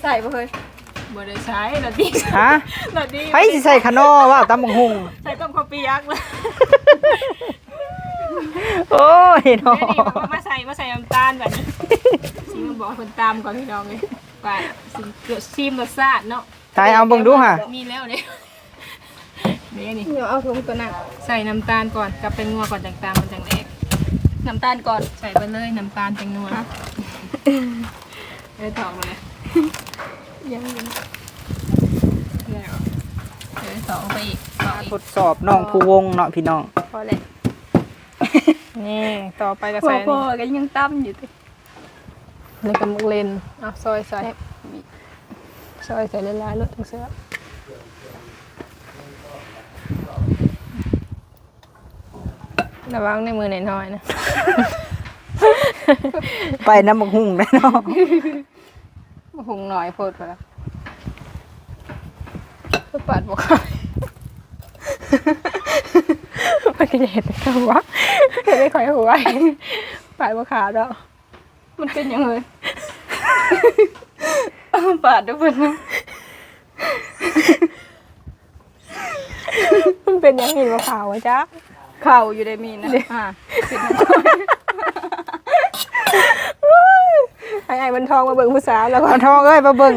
ໃສ່ບໍ່ເຮີ້ຍ? ບໍ່ໄດ້ໃສ່ລະຕິ. ຮະ? ລະຕິ. ໃຜຊິໃສ່ຂະໜໍ່ວະ ຕຳບັກຫຸ່ງ ໃສ່ຕົ້ມເຂົ້າປຽກ. ໂອ້ຍເນາະ ນີ້ມາໃສ່ ມາໃສ່ນ້ຳຕານບາດນີ້. ຊິມາບອກເພິ່ນຕຳກ່ອນພີ່ນ້ອງເອີຍ ວ່າຊິມ ຊິມລົດຊາດເນາະ. ໃສ່ເອົາເບິ່ງດູຫາ ມີແລ້ວເດ້. ນີ້ ນີ້ ເອົາຖົງຕົວນັ້ນ ໃສ່ນ້ຳຕານກ່ອນກັບແປ້ງນົວກ່ອນ ຈັ່ງຕຳມັນຈັ່ງແຫຼກ. ນ້ຳຕານກ່ອນ ໃສ່ໄປເລີຍ ນ້ຳຕານແປ້ງນົວ. ເອີ ຖອກມາເລີຍ ຍັງຢູ່ ແລ້ວ ເອີ ຖອກໄປອີກ ຖອກອີກ. ທົດສອບນ້ອງພູວົງເນາະພີ່ນ້ອງ ພໍແລ້ວ. ນີ້ ຕໍ່ໄປກໍໃສ່ ພໍ ພໍ ກໍຍັງຕຳຢູ່ຕິ. ແລ້ວກໍໝາກເລັ່ນ ເອົາຊອຍໃສ່ ຊອຍໃສ່ຫຼາຍໆໂລດ ຈັ່ງແຊບ. ລະວັງໃນມືນ້ອຍໆນະ ໄປນຳບັກຫຸ່ງໄດ້ເນາະ. ບັກຫຸ່ງໜ້ອຍໂພດ ປາດບໍ່ຂາດ. ມັນກໍເຮັດເຈົ້າວະ ເຮັດໃຫ້ຂ້ອຍຫົວ ປາດບໍ່ຂາດດອກ. ມັນເປັນຫຍັງເອີຍ? ປາດດູເພິ່ນ ມັນເປັນຫຍັງ? ມີນບໍ່ຂາວ ຈັກ ຂາວຢູ່ເດ້ມີນນະ. ອ່າ ໃຫ້ອ້າຍວັນທອງມາເບິ່ງຜູ້ສາວແລ້ວ ວັນທອງເອີຍ ມາເບິ່ງ.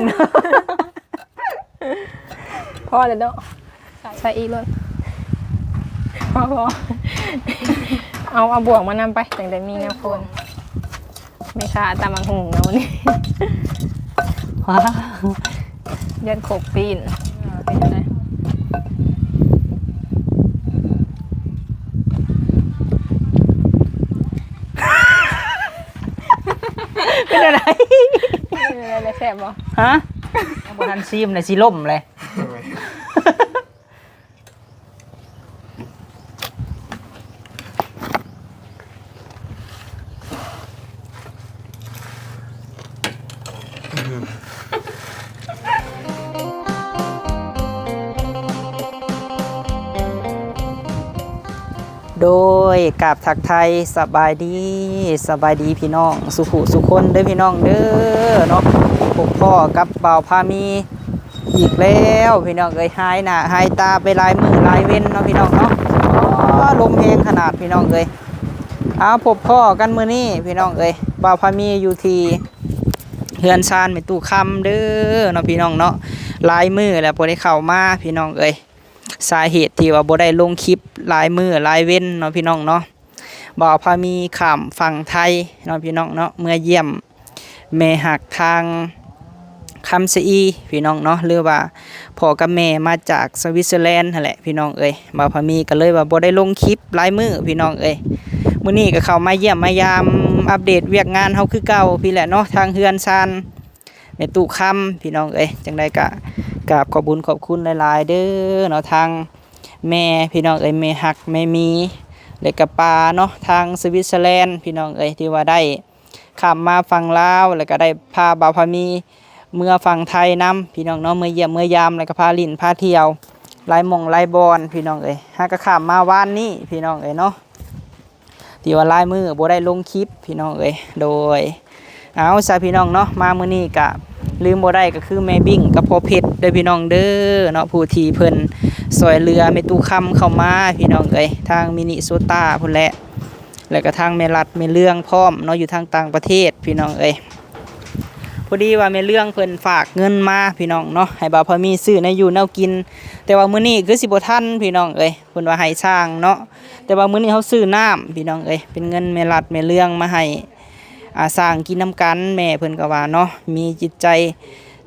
ພໍແລ້ວເນາະ ໃສ່ອີກໂລດ. ພໍ ພໍ ເອົາ ເອົາບ່ວງມານຳໄປ ຈັ່ງໄດ້ມີແນວຄົນ. ແມ່ຄ້າຕຳບັກຫຸ່ງເນາະມື້ນີ້. ວ້າວ ຢ້ານຄົກປີ້ນ ເປັນຈັ່ງໃດ? ເປັນຈັ່ງໃດ? ເປັນຈັ່ງໃດ? ແຊບບໍ່? ຮະ? ຍັງບໍ່ທັນຊີມເລີຍ ຊິລົ້ມເລີຍ. ໂດຍ ກາບທັກທາຍສະບາຍດີ ສະບາຍດີພີ່ນ້ອງສູ່ຜູ້ສູ່ຄົນເດີພີ່ນ້ອງເດີເນາະ. ພົບພໍ້ກັບບ່າວພາມີ ອີກແລ້ວພີ່ນ້ອງເອີຍ ຫາຍໜ້າຫາຍຕາໄປຫຼາຍມື້ຫຼາຍເວັນເນາະພີ່ນ້ອງເນາະ. ອໍ ລົມແຮງຂະໜາດພີ່ນ້ອງເອີຍ. ເອົາ ພົບພໍ້ກັນມື້ນີ້ພີ່ນ້ອງເອີຍ ບ່າວພາມີຢູ່ທີ່ເຮືອນຊານແມ່ຕູ້ຄຳເດີເນາະພີ່ນ້ອງເນາະ. ຫຼາຍມື້ແລ້ວບໍ່ໄດ້ເຂົ້າມາພີ່ນ້ອງເອີຍ. ສາເຫດທີ່ວ່າບໍ່ໄດ້ລົງຄລິບຫຼາຍມື້ຫຼາຍເວັນເນາະພີ່ນ້ອງເນາະ ບ່າວພາມີຂ້າມຝັ່ງໄທເນາະພີ່ນ້ອງເນາະ ເມືອຢ້ຽມ ແມ່ຮັກທາງຄຳສະອີພີ່ນ້ອງເນາະ ຫຼືວ່າພໍ່ກັບແມ່ມາຈາກສະວິດເຊີແລນຫັ້ນແຫຼະພີ່ນ້ອງເອີຍ. ບ່າວພາມີກໍເລີຍວ່າບໍ່ໄດ້ລົງຄລິບຫຼາຍມື້ພີ່ນ້ອງເອີຍ. ມື້ນີ້ກໍເຂົ້າມາຢ້ຽມມາຢາມ ອັບເດດວຽກງານເຮົາຄືເກົ່າພີ້ແຫຼະເນາະ ທາງເຮືອນຊານແມ່ຕູ້ຄຳພີ່ນ້ອງເອີຍ. ຈັ່ງໃດກໍກາບຂອບບຸນຂອບຄຸນຫຼາຍໆເດີເນາະ ທາງແມ່ພີ່ນ້ອງເອີຍ ແມ່ຮັກແມ່ມີ ແລະກໍປ້າເນາະ ທາງສະວິດເຊີແລນພີ່ນ້ອງເອີຍ ທີ່ວ່າໄດ້ ຂ້າມມາຝັ່ງລາວ ແລ້ວກໍໄດ້ພາບ່າວພາມີເມືອຝັ່ງໄທນຳພີ່ນ້ອງເນາະ ເມືອຢ້ຽມເມືອຢາມ ແລ້ວກໍພາຫຼິ້ນພາທ່ຽວຫຼາຍໝ່ອງຫຼາຍບ່ອນພີ່ນ້ອງເອີຍ. ຫາກໍຂ້າມມາວານນີ້ພີ່ນ້ອງເອີຍເນາະ ທີ່ວ່າຫຼາຍມື້ບໍ່ໄດ້ລົງຄລິບພີ່ນ້ອງເອີຍ. ໂດຍ ເອົາຊະພີ່ນ້ອງເນາະ ມາມື້ນີ້ກະລືມບໍ່ໄດ້ ກໍຄືແມ່ບິ້ງກັບພໍ່ເພັດເດີພີ່ນ້ອງເດີເນາະ ຜູ້ທີ່ເພິ່ນຊ່ອຍເຫຼືອແມ່ຕູ້ຄຳເຂົ້າມາພີ່ນ້ອງເອີຍ ທາງມິນິໂຊຕາພຸ້ນແຫຼະ. ແລ້ວກໍທາງແມ່ລັດແມ່ເລື່ອງພ້ອມເນາະ ຢູ່ທາງຕ່າງປະເທດພີ່ນ້ອງເອີຍ. ພໍດີວ່າແມ່ເລື່ອງເພິ່ນຝາກເງິນມາພີ່ນ້ອງເນາະ ໃຫ້ບ່າວພາມີຊື້ແນວຢູ່ແນວກິນ ແຕ່ວ່າມື້ນີ້ຄືຊິບໍ່ທັນພີ່ນ້ອງເອີຍ ເພິ່ນວ່າໃຫ້ຊ່າງເນາະ. ແຕ່ວ່າມື້ນີ້ເຮົາຊື້ນ້ຳພີ່ນ້ອງເອີຍ ເປັນເງິນແມ່ລັດແມ່ເລື່ອງມາໃຫ້ ອ່າ ຊ່າງກິນນຳກັນ ແມ່ເພິ່ນກໍວ່າເນາະ ມີຈິດໃຈ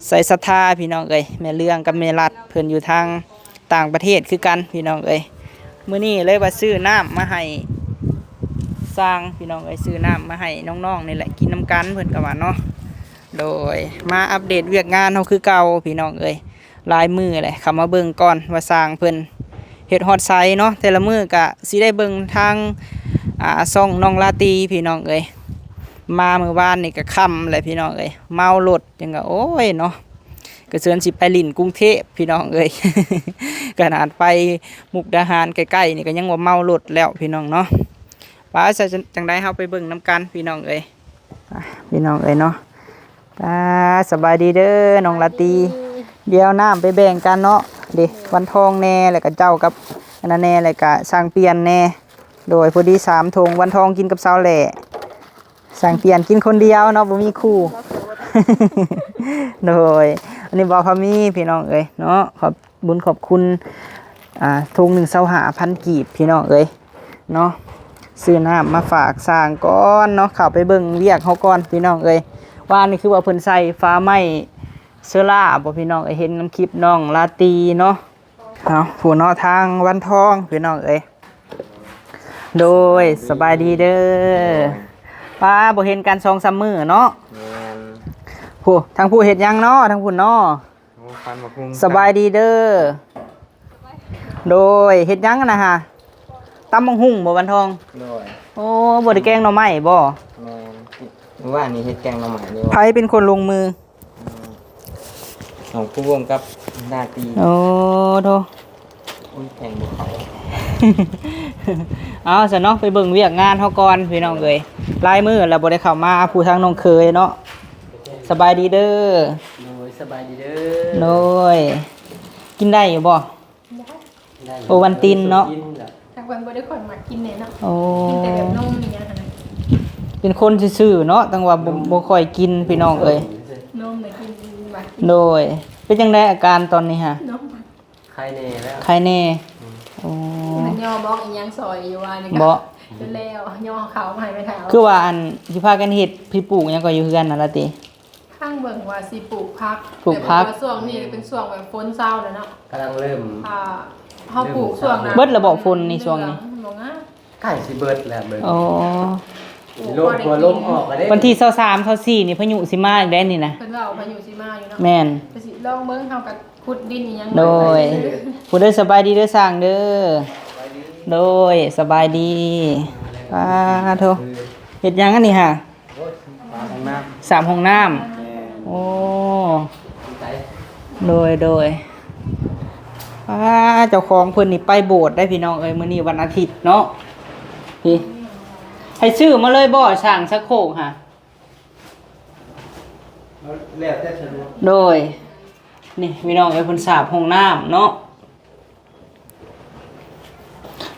ໃສ່ສັດທາພີ່ນ້ອງເອີຍ. ແມ່ເລື່ອງກັບແມ່ລັດເພິ່ນຢູ່ທາງ ຕ່າງປະເທດຄືກັນພີ່ນ້ອງເອີຍ. ມື້ນີ້ເລີຍວ່າຊື້ນ້ຳມາໃຫ້ຊ່າງພີ່ນ້ອງເອີຍ ຊື້ນ້ຳມາໃຫ້ນ້ອງໆນີ້ແຫຼະກິນນຳກັນ ເພິ່ນກໍວ່າເນາະ. ໂດຍ ມາອັບເດດວຽກງານເຮົາຄືເກົ່າພີ່ນ້ອງເອີຍ. ຫຼາຍມື້ແຫຼະ ເຂົ້າມາເບິ່ງກ່ອນວ່າຊ່າງເພິ່ນເຮັດຮອດໃສເນາະ. ແຕ່ລະມື້ກະຊິໄດ້ເບິ່ງທາງ ອ່າ ຊ່ອງນ້ອງລາຕີພີ່ນ້ອງເອີຍ. ມາມື້ວານນີ້ກະຄ່ຳແຫຼະພີ່ນ້ອງເອີຍ ເມົາລົດ ຈັ່ງກະ ໂອ້ຍເນາະ ກະເຊີນຊິໄປຫຼິ້ນກຸງເທບພີ່ນ້ອງເອີຍ. ຂະໜາດໄປມຸກດາຫານໃກ້ໆນີ້ກະຍັງວ່າເມົາລົດແລ້ວພີ່ນ້ອງເນາະ. ວ່າຈະ ຈັ່ງໃດເຮົາໄປເບິ່ງນຳກັນພີ່ນ້ອງເອີຍ. ອ່ະ ພີ່ນ້ອງເອີຍເນາະ ອ່າ ສະບາຍດີເດີນ້ອງລາຕີ. ສະບາຍດີ. ດຽວນ້ຳໄປແບ່ງກັນເນາະ ເດ້ ວັນທອງແດ່ ແລ້ວກະເຈົ້າກັບອັນນັ້ນແດ່ ແລ້ວກະຊ່າງປ່ຽນແດ່. ໂດຍ ພໍດີສາມຖົງ ວັນທອງກິນກັບສາວແຫຼ້ ຊ່າງປ່ຽນກິນຄົນດຽວເນາະ ບໍ່ມີຄູ່. ໂດຍ ອັນນີ້ບໍ່ພາມີພີ່ນ້ອງເອີຍເນາະ ຂອບບຸນຂອບຄຸນ ອ່າ ຖົງໜຶ່ງ ຊາວຫ້າພັນກີບພີ່ນ້ອງເອີຍເນາະ. ຊື້ນ້ຳມາຝາກຊ່າງກ່ອນເນາະ ເຂົ້າໄປເບິ່ງວຽກເຮົາກ່ອນພີ່ນ້ອງເອີຍ. ວ່ານີ້ຄືວ່າເພິ່ນໃສ່ຝາໄມ້ເຊີລາບໍ່ພີ່ນ້ອງເອີຍ ເຫັນນຳຄລິບນ້ອງລາຕີເນາະ. ເອົາ ຜູ້ເນາະ ທາງວັນທອງພີ່ນ້ອງເອີຍ. ໂດຍ ສະບາຍດີເດີ. ປ້າ ບໍ່ເຫັນກັນສອງສາມມື້ເນາະ. ແມ່ນ. ຜູ້ ທາງຜູ້ເຮັດຫຍັງເນາະ ທາງຜູ້ເນາະ. ໂອ້ ພັນໝາກຫຸ່ງ. ສະບາຍດີເດີ. ໂດຍ ເຮັດຫຍັງນະຫະ? ຕຳໝາກຫຸ່ງບໍ່ວັນທອງ? ໂດຍ. ໂອ້ ບໍ່ໄດ້ແກງໜໍ່ໄມ້ບໍ່? ແມ່ນ. ມື້ວານນີ້ເຮັດແກງໜໍ່ໄມ້ນີ້. ໃຜເປັນຄົນລົງມື? ອືມ ນ້ອງພູວົງກັບນາຕີ. ໂອ້ໂທ ໂອ້ຍ ແຂງບໍ່ເຂົ້າ. ເອົາຊັ້ນເນາະ ໄປເບິ່ງວຽກງານເຮົາກ່ອນພີ່ນ້ອງເອີຍ. ຫຼາຍມື້ແລ້ວບໍ່ໄດ້ເຂົ້າມາຫາຜູ້ທາງນ້ອງເຂີຍເນາະ. ສະບາຍດີເດີ. ໂດຍ ສະບາຍດີເດີ. ໂດຍ ກິນໄດ້ຢູ່ບໍ່? ບໍ່ໄດ້. ໂອວັນຕິນເນາະ. ທາງເພິ່ນບໍ່ໄດ້ຄ່ອຍມັກກິນແດ່ເນາະ. ໂອ້ ກິນແຕ່ແບບນົມອີ່ຫຍັງຫັ້ນນະ. ເປັນຄົນຊື່ໆເນາະ ຕັ້ງວ່າບໍ່ ບໍ່ຄ່ອຍກິນພີ່ນ້ອງເອີຍ. ນົມນະກິນ ມັກກິນ. ໂດຍ ເປັນຈັ່ງໃດອາການຕອນນີ້ຫະ? ນົມ ໄຄແນ່ແລ້ວ. ໄຄແນ່. ອືມ. ໂອ້ ມັນຍໍບອກອີ່ຫຍັງຊອຍຢູ່ວ່ານີ້ກະ ບໍ່ ຈົນແລ້ວ ຍໍເຂົ້າມາໃຫ້ແມ່ເຖົ້າ. ຄືວ່າອັນ ຊິພາກັນເຮັດ ຊິປູກຫຍັງກໍຢູ່ເຮືອນຫັ້ນລະຕິ? ທາງເບິ່ງວ່າຊິປູກຜັກ ປູກຜັກ ແຕ່ວ່າຊ່ວງນີ້ເປັນຊ່ວງແບບຝົນເຊົາແລ້ວເນາະ ກຳລັງເລີ່ມ ອ່າ ເຮົາປູກຊ່ວງນັ້ນ ເບິດແລ້ວບໍ່ຝົນນີ້ຊ່ວງນີ້? ບໍ່ງາມ ໃກ້ຊິເບິດແລ້ວເບິ່ງ. ໂອ້ ລົມ ຕົວລົມອອກແລ້ວເດ້. ວັນທີຊາວສາມ ຊາວສີ່ນີ້ພາຍຸຊິມາອີກແລ້ວນີ້ນະ ເພິ່ນວ່າພາຍຸຊິມາຢູ່ເນາະ. ແມ່ນ ກໍຊິລອງເບິ່ງ ເຮົາກໍຂຸດດິນອີ່ຫຍັງ. ໂດຍ ຜູ້ໃດສະບາຍດີເດີຊ່າງເດີ. ໂດຍ ສະບາຍດີ. ປາໂທ ເຮັດຫຍັງອັນນີ້ຫະ? ໂອ້ຍ ສາມຫ້ອງນ້ຳ ສາມຫ້ອງນ້ຳ. ແມ່ນ. ໂອ້ ໂດຍ ໂດຍ. ອ່າ ເຈົ້າຂອງເພິ່ນນີ້ໄປໂບດໄດ໋ພີ່ນ້ອງເອີຍ ມື້ນີ້ວັນອາທິດເນາະ. ນີ້ ໃຫ້ຊື້ມາເລີຍບໍ່ ຊ່າງຊັກໂຄກຫະ? ແລ້ວແຕ່ສະດວກ. ໂດຍ. ນີ້ພີ່ນ້ອງເອີຍ ເພິ່ນສາບຫ້ອງນ້ຳເນາະ.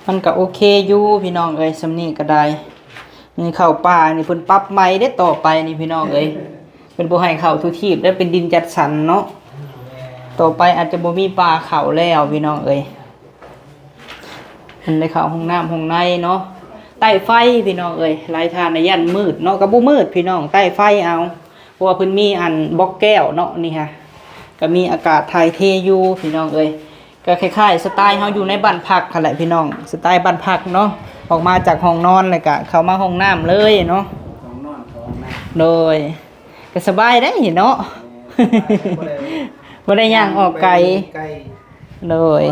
ມັນກະໂອເຄຢູ່ພີ່ນ້ອງເອີຍ ສ່ຳນີ້ກະໄດ້. ນີ້ເຂົ້າປ່ານີ້ເພິ່ນປັບໃໝ່ເດ້ ຕໍ່ໄປນີ້ພີ່ນ້ອງເອີຍ ເພິ່ນບໍ່ໃຫ້ເຂົ້າທຸກທີບເດ້ ເປັນດິນຈັດສັນເນາະ. ຕໍ່ໄປອາດຈະບໍ່ມີປ່າເຂົ້າແລ້ວພີ່ນ້ອງເອີຍ. ເພິ່ນໄດ້ເຂົ້າຫ້ອງນ້ຳຫ້ອງໃນເນາະ ໃຕ້ໄຟພີ່ນ້ອງເອີຍ. ຫຼາຍທ່ານນະຢ້ານມືດເນາະ ກະບໍ່ມືດພີ່ນ້ອງ ໃຕ້ໄຟເອົາ. ເພາະວ່າເພິ່ນມີອັນບລັອກແກ້ວເນາະ ນີ້ຫະ ກະມີອາກາດຖ່າຍເທຢູ່ພີ່ນ້ອງເອີຍ. ກະຄ້າຍໆສະໄຕເຮົາຢູ່ໃນບ້ານພັກຫັ້ນແຫຼະພີ່ນ້ອງ ສະໄຕບ້ານພັກເນາະ. ອອກມາຈາກຫ້ອງນອນແລ້ວກະເຂົ້າມາຫ້ອງນ້ຳເລີຍເນາະ. ຫ້ອງນອນເຂົ້າຫ້ອງນ້ຳ. ໂດຍ ກະສະບາຍໄດ໋ເນາະ. ແມ່ນ ບໍ່ໄດ້ ບໍ່ໄດ້ຍ່າງອອກໄກ. ໄກ. ໂດຍ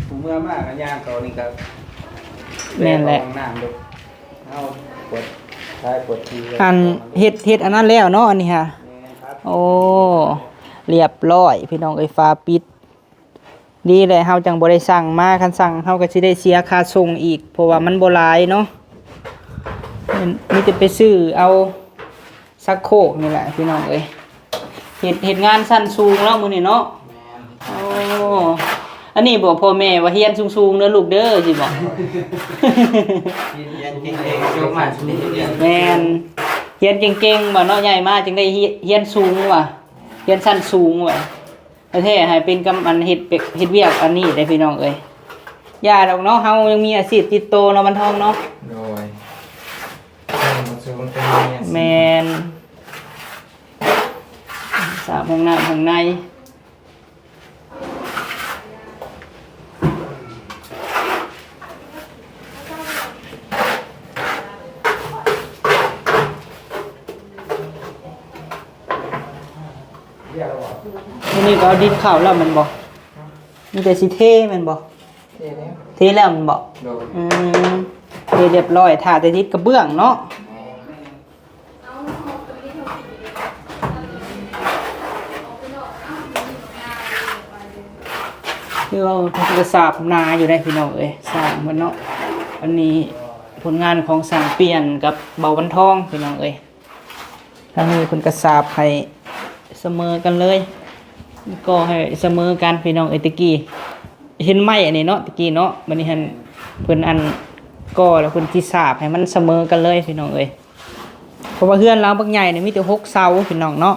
ຜູ້ເມືອມາກະຍ່າງເຂົ້ານີ້ກະ ແມ່ນແຫຼະ ເຂົ້າຫ້ອງນ້ຳໂລດ. ເຮົາປວດທ້າຍປວດທີ່ ອັນເຮັດ ເຮັດອັນນັ້ນແລ້ວເນາະ ອັນນີ້ຫະ. ແມ່ນ. ໂອ້ ລຽບລ້ອຍພີ່ນ້ອງເອີຍ ຝາປິດ. ດີແຫຼະ ເຮົາຈັ່ງບໍ່ໄດ້ສັ່ງມາ ຄັນສັ່ງເຮົາກະຊິໄດ້ເສຍຄ່າສົ່ງອີກ ເພາະວ່າມັນບໍ່ຫຼາຍເນາະ. ມີແຕ່ໄປຊື້ເອົາ ຊັກໂຄກນີ້ແຫຼະພີ່ນ້ອງເອີຍ. ເຮັດ ເຮັດງານຊັ້ນສູງເນາະມື້ນີ້ເນາະ. ແມ່ນ. ໂອ້ ອັນນີ້ບໍ ພໍ່ແມ່ວ່າຮຽນສູງໆເດີລູກເດີ ຊິບໍ? ຮຽນເກັ່ງໆ ຈົບມາສູງ. ແມ່ນ ຮຽນເກັ່ງໆ ວ່າເນາະ ໃຫຍ່ມາຈຶ່ງໄດ້ຮຽນ ຮຽນສູງວ່າ ຮຽນຊັ້ນສູງວ່າ. ແທ້ໆ ໃຫ້ເປັນກຳ ອັນເຮັດ ເຮັດວຽກອັນນີ້ເດ້ພີ່ນ້ອງເອີຍ. ຢ່າດອກເນາະ ເຮົາຍັງມີອາຊີບຕິດໂຕເນາະ ວັນທອງເນາະ. ໂດຍ. ແມ່ນ ສາບຫ້ອງນ້ຳຫ້ອງໃນ. ມື້ນີ້ກໍເອົາດິນເຂົ້າແລ້ວແມ່ນບໍ່? ມີແຕ່ຊິເທແມ່ນບໍ່? ເທແລ້ວ ເທແລ້ວແມ່ນບໍ່? ໂດຍ. ອືມ ເທຮຽບຮ້ອຍ ຖ້າແຕ່ຕິດກະເບື້ອງເນາະ. ແມ່ນ. ຄືວ່າເພິ່ນກະສາບໜາຢູ່ເດ້ພີ່ນ້ອງເອີຍ ສ້າງເພິ່ນເນາະ. ອັນນີ້ຜົນງານຂອງຊ່າງປ່ຽນກັບເບົາວັນທອງພີ່ນ້ອງເອີຍ. ທາງນີ້ເພິ່ນກະສາບໃຫ້ ສະເໝີກັນເລີຍ ກໍ່ໃຫ້ສະເໝີກັນພີ່ນ້ອງເອີຍ. ແຕ່ກີ້ເຫັນໄມ້ອັນນີ້ເນາະ ແຕ່ກີ້ເນາະ ບັດນີ້ຫັ້ນເພິ່ນອັນກໍ່ແລ້ວ ເພິ່ນຊິສາບໃຫ້ມັນສະເໝີກັນເລີຍພີ່ນ້ອງເອີຍ. ເພາະວ່າເຮືອນລາວບັກໃຫຍ່ນີ້ມີແຕ່ຫົກເສົາພີ່ນ້ອງເນາະ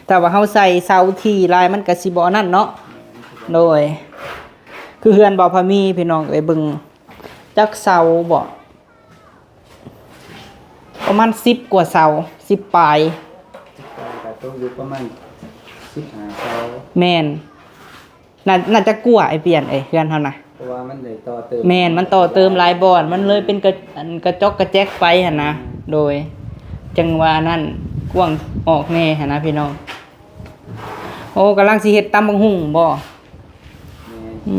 ຖ້າວ່າເຮົາໃສ່ເສົາຖີ່ຫຼາຍມັນກະຊິບໍ່ອັນນັ້ນເນາະ. ໂດຍ ຄືເຮືອນບ່າວພາມີພີ່ນ້ອງເອີຍ ເບິ່ງຈັກເສົາເບາະ ປະມານສິບກວ່າເສົາ ສິບປາຍ ສິບປາຍ ກໍຕົກຢູ່ປະມານສິບຫ້າເສົາ. ແມ່ນ ໜ້າ ໜ້າຈະກວ່າ ອ້າຍປ່ຽນເອີຍ ເຮືອນເຮົານະ ເພາະວ່າມັນໄດ້ຕໍ່ເຕີມ ແມ່ນ ມັນຕໍ່ເຕີມຫຼາຍບ່ອນ ມັນເລີຍເປັນກະ ອັນ ກະຈອກກະແຈກໄປຫັ້ນນະ. ອືມ ໂດຍ ຈັ່ງວ່ານັ້ນ ກວ້າງອອກແດ່ຫັ້ນນະພີ່ນ້ອງ. ໂອ້ ກຳລັງຊິເຮັດຕຳບັກຫຸ່ງບໍ່?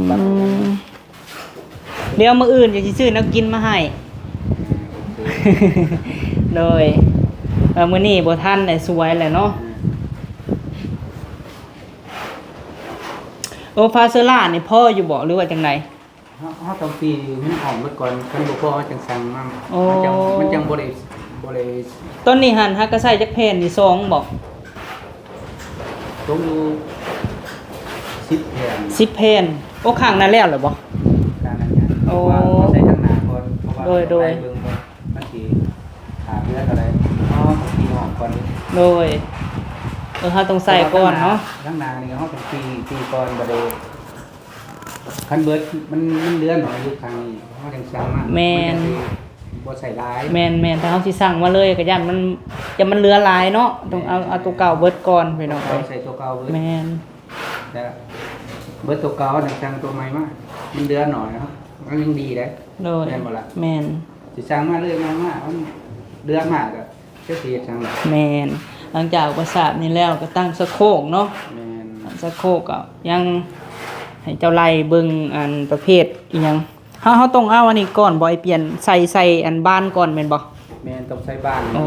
ແມ່ນ ອືມ ດຽວມື້ອື່ນຈະຊິຊື້ແນວກິນມາໃຫ້. ໂອເຄ ໂດຍ ເອີ ມື້ນີ້ບໍ່ທັນແຫຼະ ສວຍແຫຼະເນາະ. ໂອ້ ຟາເຊີລ່ານີ້ພໍຢູ່ບໍ່ ຫຼືວ່າຈັ່ງໃດ? ເຮົາ ເຮົາຕ້ອງຕີໃຫ້ມັນອອກໝົດກ່ອນ ຄັນບໍ່ພໍເຮົາຈັ່ງສັ່ງມາ. ໂອ້ ມັນຈັ່ງ ມັນຈັ່ງບໍ່ໄດ້ ບໍ່ໄດ້. ຕອນນີ້ຫັ້ນຫາກະໃຊ້ຈັກແຜ່ນນີ້ ສອງບໍ່? ຕົກຢູ່ສິບແຜ່ນ ສິບແຜ່ນ. ໂອ້ ຂ້າງນັ້ນແລ້ວແລ້ວບໍ່? ຂ້າງນັ້ນຍັງ. ໂອ້ ເພາະວ່າເຮົາໃສ່ທາງໜ້າກ່ອນ ເພາະວ່າ ໂດຍ ຕ້ອງໄລ່ເບິ່ງກ່ອນ ໂດຍ ມັນຊິຂາດເຫຼືອເທົ່າໃດ ເຮົາຕ້ອງຕີອອກກ່ອນເດ້. ໂດຍ ເອີ ເຮົາຕ້ອງໃສ່ກ່ອນເນາະ ທາງໜ້ານີ້ເຮົາຕ້ອງຕີ ຕີກ່ອນ ບໍ່ໄດ້ ຄັນເບິດມັນ ມັນເຫຼືອໜ້ອຍຢູ່ຂ້າງນີ້ ເຮົາຈັ່ງສັ່ງມາ. ແມ່ນ ມັນຈັ່ງຊິບໍ່ໃສ່ຫຼາຍ. ແມ່ນໆ ຖ້າເຮົາຊິສັ່ງມາເລີຍກໍຢ້ານມັນ ຢ້ານມັນເຫຼືອຫຼາຍເນາະ. ຕ້ອງເອົາ ແມ່ນ ເອົາຕົວເກົ່າເບິດກ່ອນພີ່ນ້ອງເອີຍ. ເອົາໃສ່ຕົວເກົ່າເບິດ. ແມ່ນ ແຕ່ເບິດຕົວເກົ່າ ຈັ່ງສັ່ງຕົວໃໝ່ມາ ມັນເຫຼືອໜ້ອຍເນາະ ມັນຍັງດີເດ້. ໂດຍ ແມ່ນບໍ່ລະ? ແມ່ນ ຊິສັ່ງມາເລີຍ ມາ ມາ ມັນເຫຼືອມາກະ ຈັກຊິເຮັດຫຍັງລະ. ແມ່ນ ຫຼັງຈາກປະສາດນີ້ແລ້ວກໍຕັ້ງສະໂຄກເນາະ. ແມ່ນ ຕັ້ງສະໂຄກກໍຍັງໃຫ້ເຈົ້າໄລ່ເບິ່ງອັນປະເພດອີ່ຫຍັງ. ເຮົາ ເຮົາຕ້ອງເອົາອັນນີ້ກ່ອນບໍ່ ໄອ້ປ່ຽນ ໃສ່ ໃສ່ອັນບານກ່ອນແມ່ນບໍ່? ແມ່ນ ຕ້ອງໃສ່ບານ. ໂອ້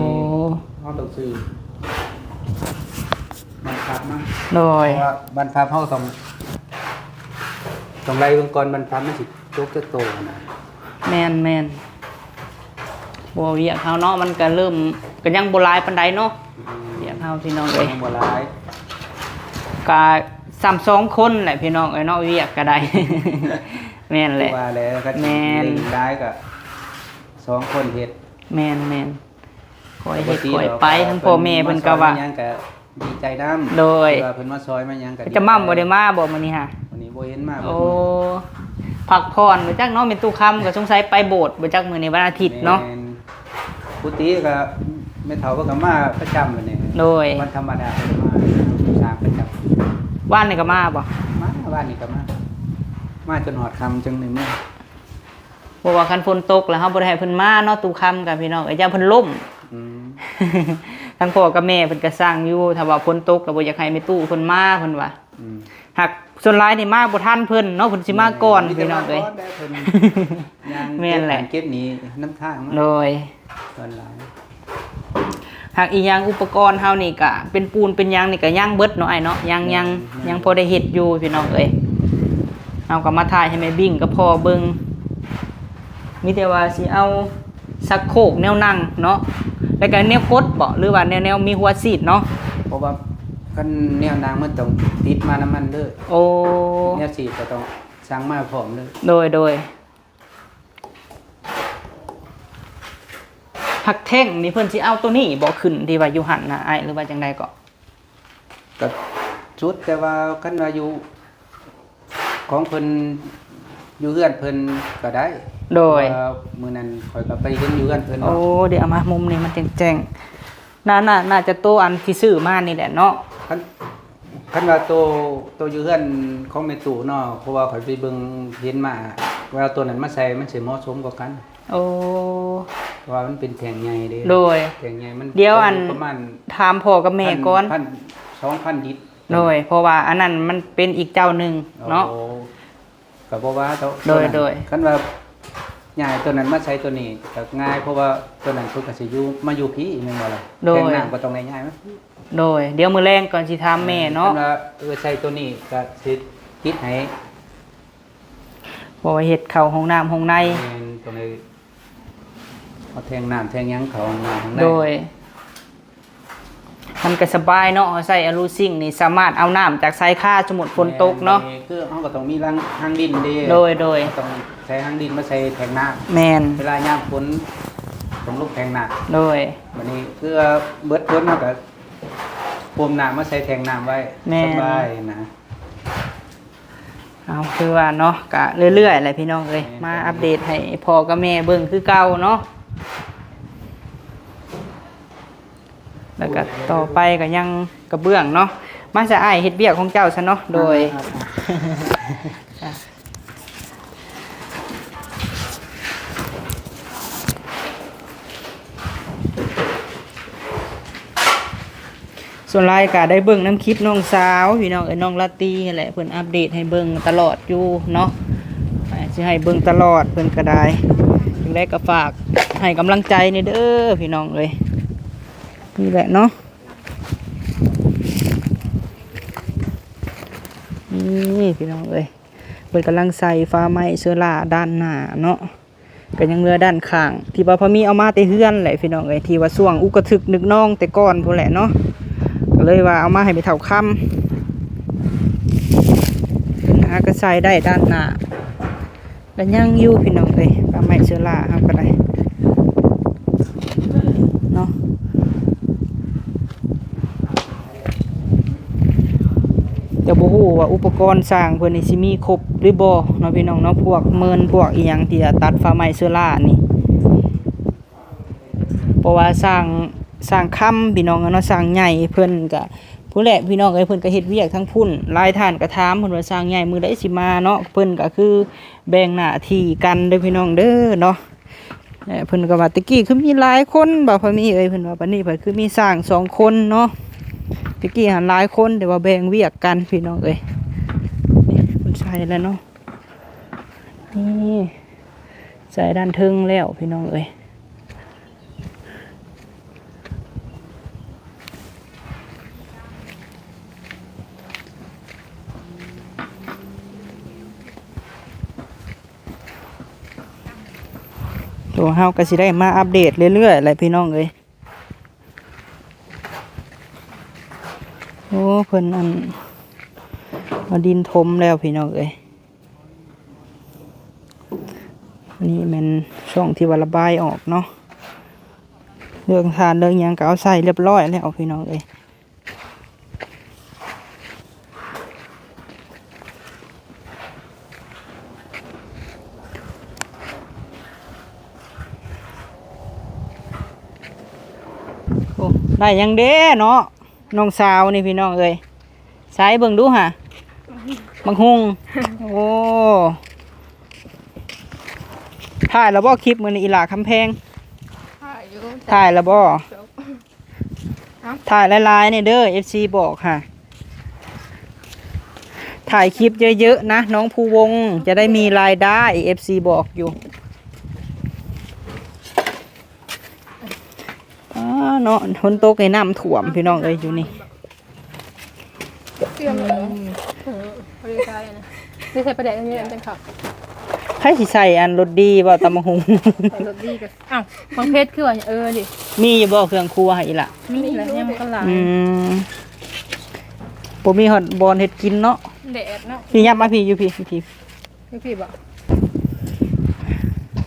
ເຮົາຕ້ອງຊື້ບານພັບມາ. ໂດຍ ເພາະວ່າບານພັບເຮົາຕ້ອງ ຕ້ອງໄລ່ເບິ່ງກ່ອນ ບານພັບມັນຊິຕົກຈັກໂຕນະ. ແມ່ນໆ ບໍ່ ວຽກເຮົາເນາະ ມັນກະເລີ່ມ ກະຍັງບໍ່ຫຼາຍປານໃດເນາະ. ອືມ ວຽກເຮົາພີ່ນ້ອງເອີຍ ຍັງບໍ່ຫຼາຍ ກະສ່ຳສອງຄົນແຫຼະພີ່ນ້ອງເອີຍເນາະ ວຽກກະໄດ້. ແມ່ນແຫຼະ ວ່າແຫຼະ ຄັນ ແມ່ນ ເລັ່ງຫຼາຍກະສອງຄົນເຮັດ. ແມ່ນໆ ຄ່ອຍເຮັດຄ່ອຍໄປ ທັງພໍ່ແມ່ເພິ່ນກະວ່າ ມາຊ່ອຍຫຍັງກະ ດີໃຈນຳ. ໂດຍ ທີ່ວ່າເພິ່ນມາຊ່ອຍມາຫຍັງກໍ ຈະໝ່ຳບໍ່ໄດ້ມາບໍ່ມື້ນີ້ຫະ? ມື້ນີ້ບໍ່ເຫັນມາ. ໂອ້ ພັກຜ່ອນບໍ່ຈັກເນາະ ແມ່ຕູ້ຄຳກໍສົງໄສໄປໂບດບໍ່ຈັກ ມື້ນີ້ວັນອາທິດເນາະ. ແມ່ນ ປົກກະຕິກໍແມ່ເຖົ້າເພິ່ນກໍມາປະຈຳແບບນີ້. ໂດຍ ວັນທຳມະດາເພິ່ນມາສ້າງປະຈຳ. ວານນີ້ກໍມາບໍ່? ມາ ວານນີ້ກໍມາ ມາຈົນຮອດຄ່ຳຈຶ່ງໄດ້ເມືອ. ເພາະວ່າຄັນຝົນຕົກແລ້ວເຮົາບໍ່ໄດ້ໃຫ້ເພິ່ນມາເນາະ ຕູ້ຄຳກັນພີ່ນ້ອງເອີຍ ຢ້ານເພິ່ນລົ້ມ. ອືມ ທັງພໍ່ກັບແມ່ເພິ່ນກໍສັ່ງຢູ່ ຖ້າວ່າຝົນຕົກແລ້ວບໍ່ຢາກໃຫ້ແມ່ຕູ້ເພິ່ນມາ ເພິ່ນວ່າ. ອືມ ຫາກສ່ວນຫຼາຍນີ້ມາບໍ່ທັນເພິ່ນເນາະ ເພິ່ນຊິມາກ່ອນ ແມ່ນ ພີ່ນ້ອງເອີຍ. ມີແຕ່ມາກ່ນແດ່ເພິ່ນ ຍ່າງ ແມ່ນແຫຼະ ເກັບຫັ້ນເກັບນີ້ນຳທາງມາ. ໂດຍ ສ່ວນຫຼາຍ ຫາກອີ່ຫຍັງ ອຸປະກອນເຮົານີ້ກະເປັນປູນເປັນຫຍັງນີ້ກະຍັງເບິດເນາະອ້າຍເນາະ ຍັງ ແມ່ນ ຍັງ ແມ່ນ ຍັງພໍໄດ້ເຮັດຢູ່ພີ່ນ້ອງເອີຍ. ເຮົາກໍມາຖ່າຍໃຫ້ແມ່ບິ້ງກັບພໍ່ເບິ່ງ ມີແຕ່ວ່າຊິເອົາຊັກໂຄກແນວນັ່ງເນາະ ແລ້ວກໍແນວກົດເບາະ ຫຼືວ່າແນວ ແນວມີຫົວສີດເນາະ? ເພາະວ່າຄັນແນວນັ່ງມັນຕ້ອງຕິດມານຳມັນເດີ. ໂອ້ ແນວສີດກໍຕ້ອງສັ່ງມາພ້ອມເດີ. ໂດຍ ໂດຍ ຫາກແທ່ງນີ້ເພິ່ນຊິເອົາໂຕນີ້ບໍ່ຂຶ້ນ ທີ່ວ່າຢູ່ຫັ້ນນະອ້າຍ ຫຼືວ່າຈັ່ງໃດເກາະ? ກໍສຸດແຕ່ວ່າຄັນວ່າຢູ່ຂອງເພິ່ນ ຢູ່ເຮືອນເພິ່ນກໍໄດ້. ໂດຍ ເພາະວ່າມື້ນັ້ນຂ້ອຍກໍໄປເຫັນຢູ່ເຮືອນເພິ່ນ. ໂອ້ ເນາະ ດຽວເອົາມາມຸມນີ້ມັນແຈ້ງໆ. ໜ້າ ໜ້າ ໜ້າຈະໂຕອັນທີ່ຊື້ມານີ້ແຫຼະເນາະ. ຄັນ ຄັນວ່າໂຕ ໂຕຢູ່ເຮືອນຂອງແມ່ຕູ້ເນາະ ເພາະວ່າຂ້ອຍໄປເບິ່ງເຫັນມາ ວ່າໂຕນັ້ນມາໃສ່ມັນຊິເໝາະສົມກວ່າກັນ. ໂອ້ ເພາະວ່າມັນເປັນແທ່ງໃຫຍ່ເດ້. ໂດຍ ແທ່ງໃຫຍ່ມັນ ດຽວອັນ ປະມານ ຖາມພໍ່ກັບແມ່ກ່ອນ ພັນ ສອງພັນລິດ. ໂດຍ ເພາະວ່າອັນນັ້ນມັນເປັນອີກເຈົ້າໜຶ່ງເນາະ. ໂອ້ ກໍບໍ່ວ່າດອກ. ໂດຍ ໂດຍ ຄັນວ່າຍ້າຍໂຕນັ້ນມາໃສ່ໂຕນີ້ກໍງ່າຍ ເພາະວ່າໂຕນັ້ນເພິ່ນກໍຊິຢູ່ ມາຢູ່ພີ້ແມ່ນບໍ່ລະ? ໂດຍ ແທງນ້ຳກໍຕ້ອງໄດ້ຍ້າຍມາ. ໂດຍ ດຽວມື້ແລງກ່ອນຊິຖາມແມ່ເນາະ. ເອີ ຄັນວ່າ ເອີ ໃສ່ໂຕນີ້ກໍຊິຕິດໃຫ້ ເພາະວ່າເຮັດເຂົ້າຫ້ອງນ້ຳຫ້ອງໃນ. ແມ່ນ ຕ້ອງໄດ້ເອົາແທງນ້ຳແທງຫຍັງເຂົ້າຫ້ອງນ້ຳຫ້ອງໃນ. ໂດຍ ມັນກໍສະບາຍເນາະ, ເຮົາໃຊ້ອາລູຊິງນີ້ສາມາດເອົານ້ຳຈາກສາຍຄາ ສົມມຸດຝົນຕົກເນາະ. ແມ່ນ, ຄືເຮົາກໍຕ້ອງມີລັງ ຮາງດິນເດ້. ໂດຍ ໂດຍ. ເຮົາຕ້ອງໃສ່ຮາງດິນມາໃສ່ແທ້ງນ້ຳ. ແມ່ນ. ເວລາຍາມຝົນຕ້ອງລົງແທ້ງນ້ຳ. ໂດຍ. ບັດນີ້ຄືວ່າເບິດຝົນ ເຮົາກໍປົມນ້ຳມາໃສ່ແທ້ງນ້ຳໄວ້. ແມ່ນ. ສະບາຍນະ. ເອົາ ຄືວ່າເນາະ ກະເລື້ອຍໆແຫຼະພີ່ນ້ອງເອີຍ. ແມ່ນ. ມາອັບເດດໃຫ້ພໍ່ກັບແມ່ເບິ່ງຄືເກົ່າເນາະ. ແລ້ວກະຕໍ່ໄປກະຍັງກະເບື້ອງເນາະ. ມາຊະອ້າຍ ເຮັດວຽກຂອງເຈົ້າຊະເນາະ. ໂດຍ. ອ່າໆ. ສ່ວນຫຼາຍກະໄດ້ເບິ່ງນຳຄລິບນ້ອງສາວພີ່ນ້ອງເອີຍ, ນ້ອງລາຕີຫັ້ນແຫຼະ ເພິ່ນອັບເດດໃຫ້ເບິ່ງຕະຫຼອດຢູ່ເນາະ. ອ່າ ຊິໃຫ້ເບິ່ງຕະຫຼອດ ເພິ່ນກະໄດ້. ຈັ່ງໃດກະຝາກໃຫ້ກຳລັງໃຈແດ່ເດີພີ່ນ້ອງເອີຍ. ນີ້ແຫຼະເນາະ. ນີ້ພີ່ນ້ອງເອີຍ, ເພິ່ນກຳລັງໃສ່ຝາໄມ້ເຊີລ່າດ້ານໜ້າເນາະ. ກໍຍັງເຫຼືອດ້ານຂ້າງ ທີ່ວ່າພໍ່ມີເອົາມາແຕ່ເຮືອນແຫຼະພີ່ນ້ອງເອີຍ, ທີ່ວ່າຊ່ວງອຸກະທຶກນຶກນອງແຕ່ກ່ອນພຸ້ນແຫຼະເນາະ. ກໍເລີຍວ່າເອົາມາໃຫ້ແມ່ເຖົ້າຄຳ ເພິ່ນຫາກໍໃສ່ໄດ້ດ້ານໜ້າ. ກໍຍັງຢູ່ພີ່ນ້ອງເອີຍ, ປາໄມ້ເຊື້ອລາເຮົາກໍໄດ້ເນາະ. ກໍບໍ່ຮູ້ວ່າອຸປະກອນຊ່າງເພິ່ນນີ້ຊິມີຄົບຫຼືບໍ່ເນາະພີ່ນ້ອງເນາະ, ພວກເມີນ ພວກອີ່ຫຍັງທີ່ວ່າຕັດຝາໄມ້ເຊື້ອລານີ້. ເພາະວ່າຊ່າງ ຊ່າງຄຳພີ່ນ້ອງເນາະ, ຊ່າງໃຫຍ່ເພິ່ນກະ ພຸ້ນແຫຼະພີ່ນ້ອງເອີຍ, ເພິ່ນກະເຮັດວຽກທາງພຸ້ນ. ຫຼາຍທ່ານກະຖາມເພິ່ນວ່າ ຊ່າງໃຫຍ່ມື້ໃດຊິມາເນາະ. ເພິ່ນກະຄືແບ່ງໜ້າທີ່ກັນເດີພີ່ນ້ອງເດີເນາະ. ເອີ ເພິ່ນກໍວ່າ ແຕ່ກີ້ຄືມີຫຼາຍຄົນ ບ່າວພາມີເອີຍ, ເພິ່ນວ່າ ບັດນີ້ເພິ່ນຄືມີຊ່າງສອງຄົນເນາະ. ແຕ່ກີ້ຫັ້ນຫຼາຍຄົນ ແຕ່ວ່າແບ່ງວຽກກັນພີ່ນ້ອງເອີຍ. ນີ້ເພິ່ນໃສ່ແລ້ວເນາະ, ນີ້ໃສ່ດ້ານເທິງແລ້ວພີ່ນ້ອງເອີຍ. ໂຕເຮົາກໍຊິໄດ້ມາອັບເດດເລື້ອຍໆແຫຼະພີ່ນ້ອງເອີຍ. ໂອ້ ເພິ່ນອັນ ເອົາດິນຖົມແລ້ວພີ່ນ້ອງເອີຍ. ອັນນີ້ແມ່ນຊ່ວງທີ່ວ່າລະບາຍອອກເນາະ, ເລື່ອງຖ່ານເລື່ອງຫຍັງກໍເອົາໃສ່ຮຽບຮ້ອຍແລ້ວພີ່ນ້ອງເອີຍ. ໂອ້ ໄດ້ຫຍັງເດ້ເນາະ ນ້ອງສາວນີ້ພີ່ນ້ອງເອີຍ. ໃສ່ເບິ່ງດູຫາ ບັກຫຸ່ງ. ໂອ້ ຖ່າຍແລ້ວບໍ່ຄລິບມື້ນີ້ ອີ່ຫຼ້າຄຳແພງ? ຖ່າຍຢູ່. ຖ່າຍແລ້ວບໍ່? ເອົ້າ ຖ່າຍຫຼາຍໆແດ່ເດີ ເອັຟຊີບອກຫາ. ຖ່າຍຄລິບເຍີະໆນະ ນ້ອງພູວົງ ຈະໄດ້ມີລາຍໄດ້ ເອັຟຊີບອກຢູ່. ອ້າ ເນາະ ຝົນຕົກໃຫ້ນ້ຳຖ້ວມພີ່ນ້ອງເອີຍ ຢູ່ນີ້. ຕຽມແລ້ວ ອືມ ເອີ ບໍ່ໄດ້ໃສ່ນະ ໄດ້ໃສ່ປາແດກອັນນີ້ ອັນເປັນເຂົ້າ. ໃຜຊິໃສ່ອັນລົດດີບໍ່ ຕຳບັກຫຸ່ງ? ໃສ່ລົດດີກໍ ອ້າວ ບັກເຜັດຄືວ່າ ເອີ ນີ້ ມີຢູ່ບໍ່ເຄື່ອງຄົວໃຫ້ອີ່ຫຼ້າ? ມີແຫຼະ ຍັງບໍ່ທັນຫຼາຍ. ອືມ ບໍ່ມີຮອດບ່ອນເຮັດກິນເນາະ. ແດດເນາະ. ພີ່ ຍັບມາພີ່ ຢູ່ພີ່ ຢູ່ພີ່. ຢູ່ພີ້ບໍ່?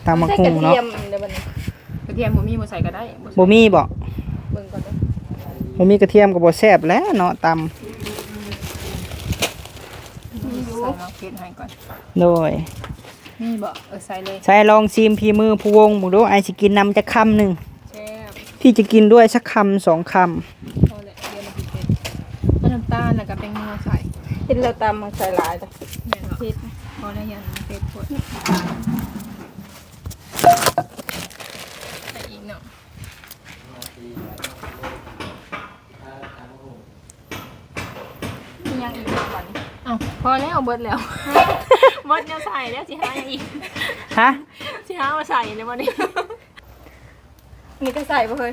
ຕຳບັກຫຸ່ງເນາະ. ໃສ່ກະທຽມເດີບັດນີ້. ກະທຽມບໍ່ມີ ບໍ່ໃສ່ກໍໄດ້. ບໍ່ມີບໍ່? ເບິ່ງກ່ອນເດີ. ບໍ່ມີກະທຽມກໍບໍ່ແຊບແຫຼະເນາະ ຕຳ. ມີຢູ່ ໃສ່ໝາກເຜັດໃຫ້ກ່ອນ. ໂດຍ. ມີບໍ່? ເອີ ໃສ່ເລີຍ. ໃສ່ລອງຊີມຝີມືຜູ້ວົງເບິ່ງດູ ອ້າຍຊິກິນນຳຈັກຄຳໜຶ່ງ. ແຊບ. ພີ່ຈະກິນດ້ວຍສັກຄຳສອງຄຳ. ພໍແລ້ວ ດຽວມັນຊິເຜັດ. ເອົານ້ຳຕານແລ້ວກໍແປ້ງນົວໃສ່. ເຫັນແລ້ວຕຳມັນໃສ່ຫຼາຍເດ້. ແມ່ນບໍ່? ເຜັດ. ພໍແລ້ວ ຢ້ານມັນເຜັດໂພດ. ໃສ່ອີກເນາະ. ມີຫຍັງອີກບໍ່ບັດນີ້? ເອົ້າ ພໍແລ້ວ ເບິດແລ້ວ. ເບິດແນວໃສ່ແລ້ວ ຊິຫາຫຍັງອີກ? ຮະ? ຊິຫາມາໃສ່ແລ້ວບັດນີ້. ມີແຕ່ໃສ່ບໍ່ເຮີ້ຍ?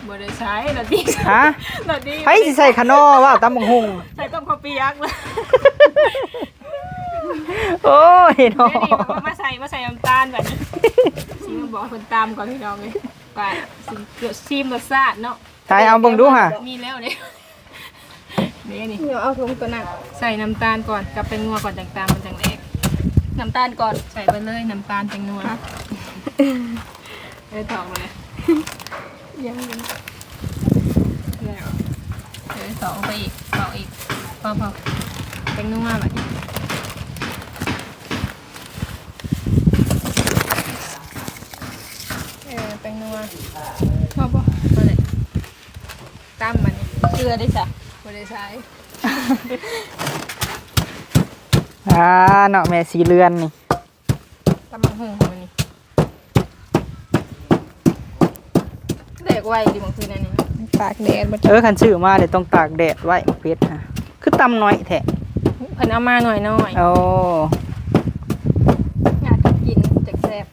ບໍ່ໄດ້ໃສ່ ລະຕິ. ຮະ? ລະຕິ. ໃຜຊິໃສ່ຂະໜໍ່ວະ ຕຳບັກຫຸ່ງ ໃສ່ຕົ້ມເຂົ້າປຽກ. ໂອ້ຍເນາະ. ດຽວນີ້ມາໃສ່ ມາໃສ່ນ້ຳຕານບັດນີ້. ຊິມາບອກເພິ່ນຕຳກ່ອນພີ່ນ້ອງເອີຍ. ໄປ ຊິມ ຊິມລົດຊາດເນາະ. ຕາຍ ເອົາເບິ່ງດູຫາ ມີແລ້ວເດ້ ເດ້ນີ້ ດຽວເອົາຖົງຕົວນັ້ນ ໃສ່ນ້ຳຕານກ່ອນ ກັບແປ້ງນົວກ່ອນ ຈັ່ງຕຳມັນຈັ່ງແຫຼກ ນ້ຳຕານກ່ອນ ໃສ່ໄປເລີຍ ນ້ຳຕານ ແປ້ງນົວ ຮະ ເອີ ຖອກມາເລີຍ ຍັງຢູ່ ແລ້ວ ເອີ ຖອກໄປອີກ ຖອກອີກ ພໍໆ ແປ້ງນົວບາດນີ້ ເອີ ແປ້ງນົວ ພໍບໍ່? ພໍແຫຼະ ຕຳບາດນີ້ ເກືອເດ້ຊະ ບໍ່ໄດ້ໃສ່ ອ່າ ເນາະ ແມ່ສີເລືອນນີ້ ຕຳບັກຫຸ່ງມື້ນີ້ ແຫຼກໄວຕິມື້ຄືນນີ້ ຕາກແດດບໍ່ ເອີ ຄັນຊື້ມາເດ ຕ້ອງຕາກແດດໄວ້ ໝາກເຜັດນະ ຄືຕຳໜ້ອຍແທ້ ເພິ່ນເອົາມາໜ້ອຍໆ ໂອ້ ຍາກກິນຈັກແຊບ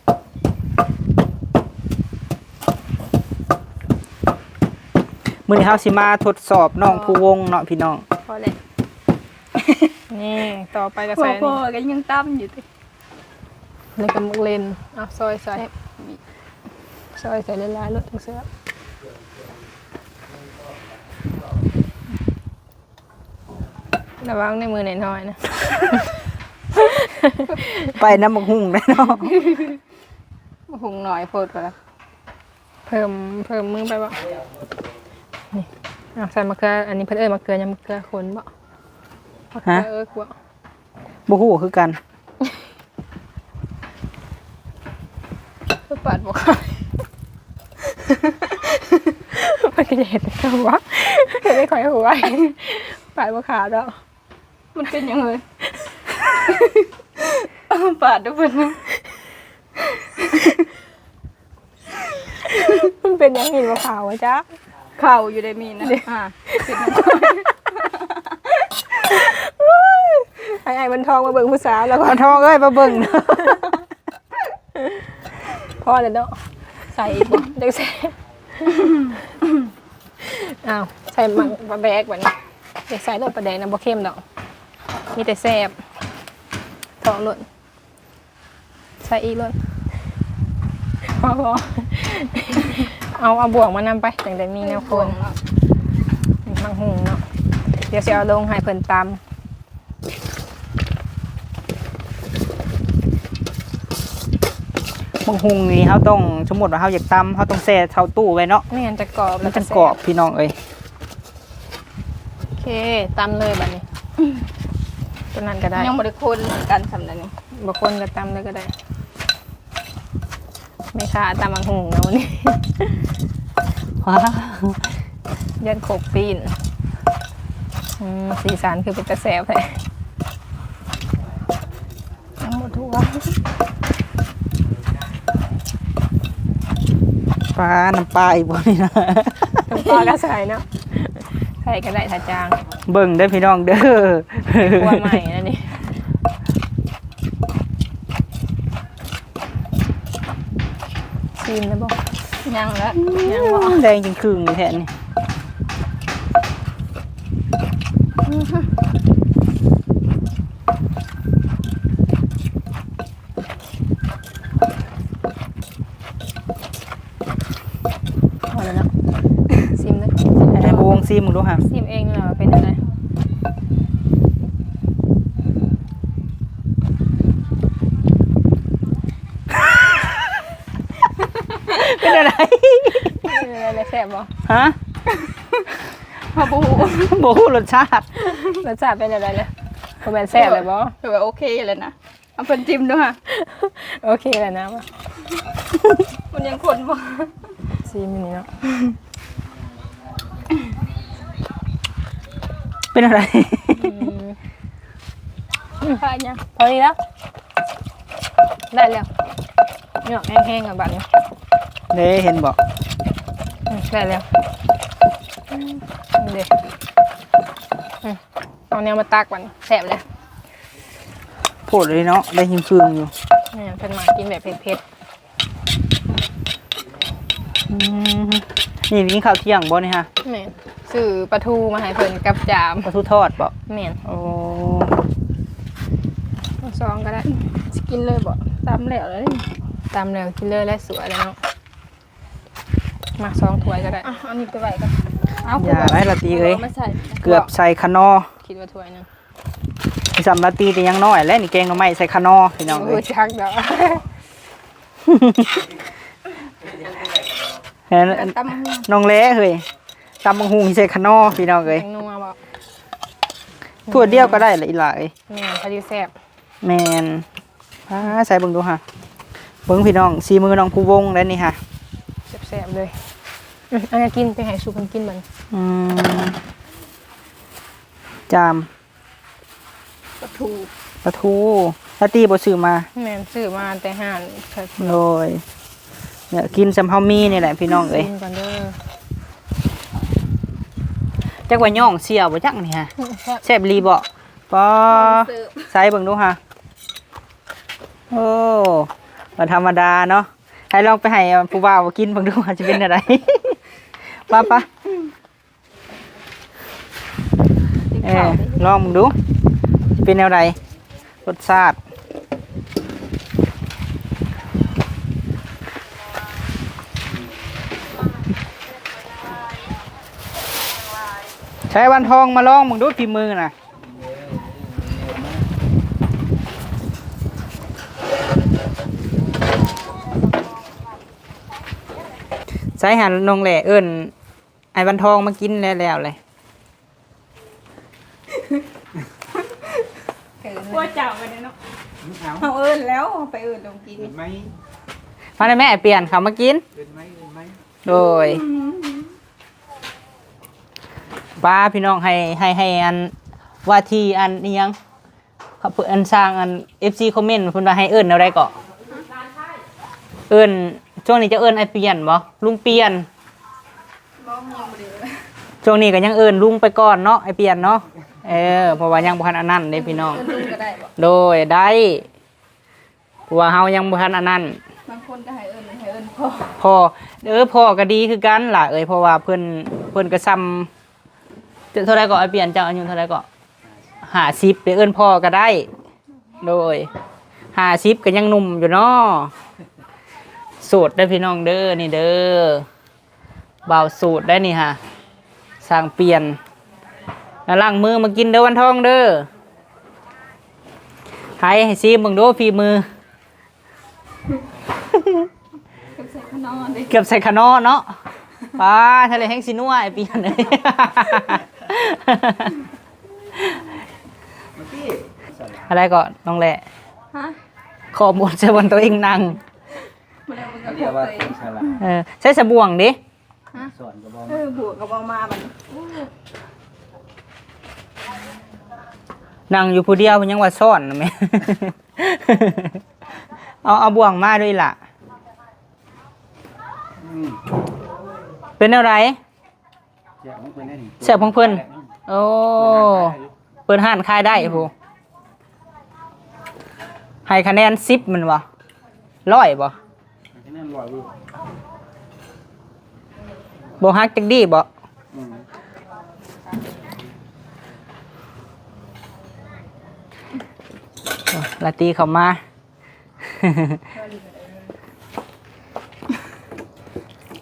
ມື້ນີ້ເຮົາຊິມາທົດສອບນ້ອງພູວົງເນາະພີ່ນ້ອງ ພໍແລ້ວ ນີ້ ຕໍ່ໄປກໍໃສ່ ພໍໆ ກໍຍັງຕຳຢູ່ຕິ ແລ້ວກໍໝາກເລັ່ນ ເອົາຊອຍໃສ່ ຊອຍໃສ່ຫຼາຍໆໂລດ ຈັ່ງແຊບ ລະວັງໃນມືນ້ອຍໆນະ ໄປນຳໝາກຫຸ່ງໄດ້ເນາະ ໝາກຫຸ່ງໜ້ອຍໂພດວ່າ ເພີ່ມ ເພີ່ມມືໄປບໍ່? ນີ້ ເອົາໃສ່ມະເຂືອ ອັນນີ້ເພິ່ນເອີ້ນມະເຂືອຫຍັງ? ມະເຂືອຂົນບໍ່? ມະເຂືອເອິກບໍ່? ບໍ່ຮູ້ຄືກັນ ມັນປາດບໍ່ຂາດ ມັນກໍຈະເຮັດຄືກັນບໍ່? ເຮັດໃຫ້ຂ້ອຍຫົວ ປາດບໍ່ຂາດດອກ ມັນເປັນຫຍັງເອີຍ? ປາດດູເພິ່ນ ມັນເປັນຫຍັງ? ເຫັນບໍ່ຂາວວ່າຈັກ ຂາວຢູ່ເດມີນນະ ອ່າ ເປັນຫຍັງ? ໃຫ້ອ້າຍວັນທອງມາເບິ່ງຜູ້ສາວແລ້ວ ວັນທອງເອີຍ ມາເບິ່ງ ພໍແລ້ວເນາະ ໃສ່ອີກບໍ່? ຈັກໃສ່ ອ້າວ ໃສ່ໝາກປາແດກບາດນີ້ ຢາກໃສ່ໂລດປາແດກນະ ບໍ່ເຄັມດອກ ມີແຕ່ແຊບ ເທາະໂລດ ໃສ່ອີກໂລດ ພໍ ພໍ ເອົາ ເອົາບ່ວງມານຳໄປ ຈັ່ງໄດ້ມີແນວຄົນ ໝາກຫຸ່ງເນາະ ດຽວຊິເອົາລົງໃຫ້ເພິ່ນຕຳ ໝາກຫຸ່ງນີ້ເຮົາຕ້ອງ ສົມມຸດວ່າເຮົາຢາກຕຳ ເຮົາຕ້ອງແຊ່ເຂົ້າຕູ້ໄວ້ເນາະ ແມ່ນ ຈະກອບ ມັນຈັ່ງກອບ ແລ້ວກໍແຊບ ພີ່ນ້ອງເອີຍ ໂອເຄ ຕຳເລີຍບາດນີ້ ຕົວນັ້ນກໍໄດ້ ຍັງບໍ່ໄດ້ຄົນກັນສ່ຳໃດນີ້ ບໍ່ຄົນກໍຕຳເລີຍກໍໄດ້ ແມ່ຄ້າຕຳໝາກຫຸ່ງເນາະມື້ນີ້ ວ້າວ ຢ້ານຄົກປີ້ນ ອືມ ສີສັນຄືເປັນຕາແຊບແທ້ ຍັງບໍ່ທົ່ວ ປາ ນ້ຳປາອີກບໍ່ນີ້ນະ ນ້ຳປາກໍໃສ່ເນາະ ໃສ່ກໍໄດ້ຖ້າຈາງ ເບິ່ງເດີພີ່ນ້ອງເດີ ຄົວໃໝ່ແລ້ວນີ້. ຊີມແລ້ວບໍ່? ຍັງແຫຼະ ຍັງບໍ່? ອືມ ແດງຈຶ່ງຄຶ່ງແທ້ນີ້ ອືຮຶ ພໍແລ້ວເນາະ ຊີມເລີຍ ໃຫ້ ໃຫ້ບໍ່ວົງຊີມເບິ່ງດູຫາ ຊີມເອງນີ້ແຫຼະວ່າເປັນຈັ່ງໃດ ເປັນຈັ່ງໃດ ເປັນຈັ່ງໃດ ແຊບບໍ່? ຮະ ເຮົາບໍ່ຮູ້ ບໍ່ຮູ້ລົດຊາດ ລົດຊາດເປັນຈັ່ງໃດລະ ບໍ່ແມ່ນແຊບແລ້ວບໍ່? ຖືວ່າໂອເຄແລ້ວນະ. ເອົາເພິ່ນຈິ້ມດູຫາ ໂອເຄແລ້ວນະ ມັນຍັງຄົນບໍ່? ຊີມຢູ່ນີ້ເນາະ ເປັນຈັ່ງໃດ? ອືມ ອືມ ພໍດີແລ້ວ ໄດ້ແລ້ວ ຍອກແຮງໆ ກັນບາດນີ້ ເດ້ ເຫັນບໍ່? ອືມ ໄດ້ແລ້ວ ອືມ ເດ້ ອືມ ເອົາແນວມາຕັກບາດນີ້ ແຊບເລີຍ ໂພດເລີຍເນາະ ໄດ້ຫິມຟຶ່ງຢູ່ ແມ່ນ ເພິ່ນມັກກິນແບບເຜັດໆ ອືມ ນີ້ກິນເຂົ້າທ່ຽງບໍ່ນີ້ຮະ? ແມ່ນ ຊື້ປາທູມາໃຫ້ເພິ່ນກັບຈາມ ປາທູທອດບໍ່? ແມ່ນ ໂອ້ ເອົາສອງກໍໄດ້ ຊິກິນເລີຍບໍ່? ຕຳແລ້ວເລີຍ ຕຳແລ້ວກິນເລີຍແຫຼະ ສວຍແລ້ວເນາະ. ມາສອງຖ້ວຍກໍໄດ້ ອ່ະ ເອົານີ້ໄປໄວ້ກ່ອນ ເອົາ ຢ່າໄດ້ລະຕີເອີຍ ເອົາມາໃສ່ ເກືອບໃສ່ຂະໜໍ່ ຄິດວ່າຖ້ວຍໜຶ່ງ ສ່ຳລະຕີແຕ່ຍັງນ້ອຍແຫຼະນີ້ ແກງໜໍ່ໄມ້ໃສ່ຂະໜໍ່ ພີ່ນ້ອງເອີຍ ບໍ່ຮູ້ຈັກດອກ ເຫັນ ຕຳບັກຫຸ່ງ ນ້ອງແລເຮີ້ຍ ຕຳບັກຫຸ່ງໃສ່ຂະໜໍ່ ພີ່ນ້ອງເອີຍ ແກງນົວບໍ່ ຖ້ວຍດຽວກໍໄດ້ລະອີ່ຫຼ້າເອີຍ ແມ່ນ ພໍດີແຊບ ແມ່ນ ອ່າ ໃສ່ເບິ່ງດູຫາ ເບິ່ງພີ່ນ້ອງ ສີມືນ້ອງພູວົງໄດ໋ນີ້ຫາ ແຊບໆ ເລີຍ ອືມ ອັນນັ້ນກິນ ໄປໃຫ້ສູ່ເພິ່ນກິນບັດນີ້ ອືມ ຈາມ ປາທູ ປາທູ ລາຕີບໍ່ຊື້ມາ ແມ່ນ ຊື້ມາແຕ່ຮ້ານ ໂດຍ ເນຍ ກິນສ່ຳເຮົາມີນີ້ແຫຼະ ພີ່ນ້ອງເອີຍ ກິນກ່ອນເດີ ຈັກວ່າຍ້ອງເສຍບໍ່ຈັກນີ້ຫາ ອືມ ແຊບ ແຊບອີ່ຫຼີບໍ່? ປໍ ໃສ່ເບິ່ງດູຫາ ໂອ້ ບໍ່ທຳມະດາເນາະ ໃຫ້ລອງໄປໃຫ້ຜູ້ບ່າວກິນເບິ່ງດູວ່າຊິເປັນແນວໃດ ປະ ປະ ເອີ ລອງເບິ່ງດູ ເປັນແນວໃດ ລົດຊາດ ໃຊ້ວັນທອງມາລອງເບິ່ງດູ ຝີມືນະ ໃຊ້ຫັ້ນ ນ້ອງແຫຼເອີ້ນອ້າຍວັນທອງມາກິນແລ້ວ ແລ້ວເລີຍ ເອີ້ນ ພວກເຈົ້າກັນເນາະ ເຮົາເອີ້ນແລ້ວ ໄປເອີ້ນລົງກິນ ເອີ້ນໄໝ ມາແລ້ວແມ່ ອ້າຍປ່ຽນເຂົ້າມາກິນ ເອີ້ນໄໝ ເອີ້ນໄໝ ໂດຍ ອືມ ປ້າ ພີ່ນ້ອງ ໃຫ້ ໃຫ້ ໃຫ້ອັນ ວ່າທີ່ອັນອີ່ຫຍັງ ເຂົາເພິ່ນ ອັນ ສ້າງອັນ ເອັຟຊີ ຄອມເມັນ ເພິ່ນວ່າໃຫ້ເອີ້ນແນວໃດເກາະ ເອີ້ນ ຊ່ວງນີ້ຈະເອີ້ນອ້າຍປ່ຽນບໍ່ ລຸງປ່ຽນ ບໍ່ ຍັງບໍ່ໄດ້ເອີ້ນ ຊ່ວງນີ້ກໍຍັງເອີ້ນລຸງໄປກ່ອນເນາະ ອ້າຍປ່ຽນເນາະ ເອີ ເພາະວ່າຍັງບໍ່ທັນອັນນັ້ນເດ້ພີ່ນ້ອງ ເອີ້ນລຸງກໍໄດ້ບໍ່ ໂດຍ ໄດ້ ເພາະວ່າເຮົາຍັງບໍ່ທັນອັນນັ້ນ ບາງຄົນກໍໃຫ້ເອີ້ນ ໃຫ້ເອີ້ນພໍ່ ພໍ່ ເອີ ພໍ່ກໍດີຄືກັນຫຼ້າເອີຍ ເພາະວ່າເພິ່ນ ເພິ່ນກໍສ່ຳ ເທົ່າໃດເກາະ ອ້າຍປ່ຽນ ເຈົ້າອາຍຸເທົ່າໃດເກາະ ຫ້າສິບ ໄປເອີ້ນພໍ່ກໍໄດ້ ໂດຍ ຫ້າສິບ ກໍຍັງໜຸ່ມຢູ່ເນາະ ໂສດເດີພີ່ນ້ອງເດີ ນີ້ເດີ ບ່າວໂສດໄດ໋ນີ້ຫາ ຊ່າງປ່ຽນ ລ້າງມືມາກິນເດີວັນທອງເດີ ໃຫ້ ໃຫ້ຊີມເບິ່ງດູຝີມື ເກືອບໃສ່ຂະໜໍ່ເດ້ ເກືອບໃສ່ຂະໜໍ່ເນາະ ປ້າ ທະເລແຮງຊິນົວ ອ້າຍປ່ຽນເອີຍ ເມື່ອກີ້ ອະໄລເກາະ ນ້ອງແຫຼ ຮະ ຂໍໝົດໃສ່ບ່ອນໂຕເອງນັ່ງ ບໍ່ໄດ້ເບິ່ງກັບ ເອີ ໃຊ້ສະບ່ວງເດ້ ຮະ ເອີ ບວກກໍບໍ່ມາບັດນີ້ ນັ່ງຢູ່ຜູ້ດຽວຍັງວ່າຊ້ອນນະແມ່ ເອົາ ເອົາບ່ວງມາດ້ວຍລະ ອືມ ເປັນແນວໃດ? ແຊບຂອງເພິ່ນເດ້ນີ້ ແຊບຂອງເພິ່ນ ໂອ້ ເປີດຮ້ານຂາຍຢູ່ ເປີດຮ້ານຂາຍໄດ້ພຸ້ນ ໃຫ້ຄະແນນສິບແມ່ນບໍ່? ຮ້ອຍບໍ່? ໃຫ້ຄະແນນຮ້ອຍຢູ່ ບໍ່ຫັກຈັກດີ້ບໍ່? ອືມ ລາຕີເຂົ້າມາ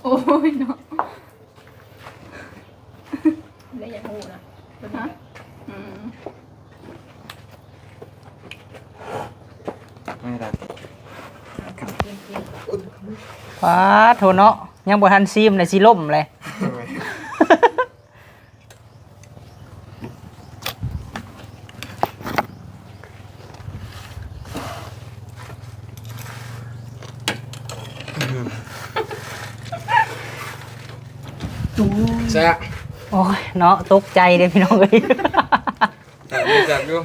ໂອ້ຍເນາະ ແລ້ວຢາກຮູ້ນະ ຮະ ອືມ ໄດ້ ກິນໆ ປາດໂທເນາະ ຍັງບໍ່ທັນຊີມເລີຍ ຊິລົ້ມເລີຍ. ແຊບ ໂອ້ຍເນາະ ຕົກໃຈເດ້ພີ່ນ້ອງເອີຍ ແຊບຢູ່ ແຊບຢູ່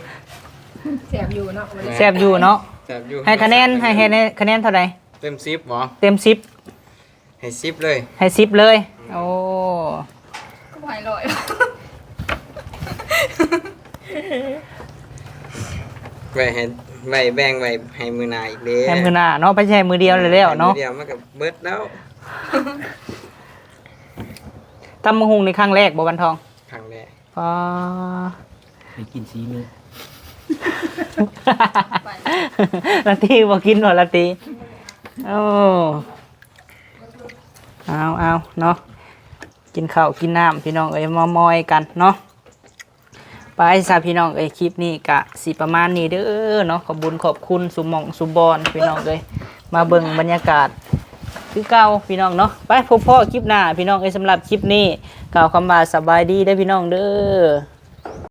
ແຊບຢູ່ເນາະ ແຊບຢູ່ເນາະ ແຊບຢູ່ ໃຫ້ຄະແນນ ໃຫ້ຄະແນນເທົ່າໃດ? ເຕັມສິບບໍ່? ເຕັມສິບ ໃຫ້ສິບເລີຍ ໃຫ້ສິບເລີຍ ອືມ ໂອ້ ກໍບໍ່ໃຫ້ຮ້ອຍ ໄວ້ໃຫ້ ໄວ້ແບ່ງໄວ້ໃຫ້ມື້ໜ້າອີກເດ້ ໃຫ້ມື້ໜ້າເນາະ ໄປໃຊ້ມື້ດຽວແລ້ວເນາະ ໃຫ້ມື້ດຽວມັນກໍເບິດແລ້ວ ຕຳບັກຫຸ່ງນີ້ຄັ້ງແລກບໍ່ ວັນທອງ? ຄັ້ງແລກ ອໍ ໄປກິນສີມື ລາຕີບໍ່ກິນບໍ່ ລາຕີ ໂອ້. ໄປ ເອົາເອົາເນາະ ກິນເຂົ້າກິນນ້ຳພີ່ນ້ອງເອີຍ ມາມອຍກັນເນາະ. ໄປຊະພີ່ນ້ອງເອີຍ ຄລິບນີ້ກະຊິປະມານນີ້ເດີເນາະ. ຂອບບຸນຂອບຄຸນສູ່ໝ່ອງສູ່ບ່ອນພີ່ນ້ອງເອີຍ ມາເບິ່ງບັນຍາກາດຄືເກົ່າພີ່ນ້ອງເນາະ. ໄປພົບພໍ້ຄລິບໜ້າພີ່ນ້ອງເອີຍ. ສຳລັບຄລິບນີ້ກ່າວຄຳວ່າສະບາຍດີເດີພີ່ນ້ອງເດີ.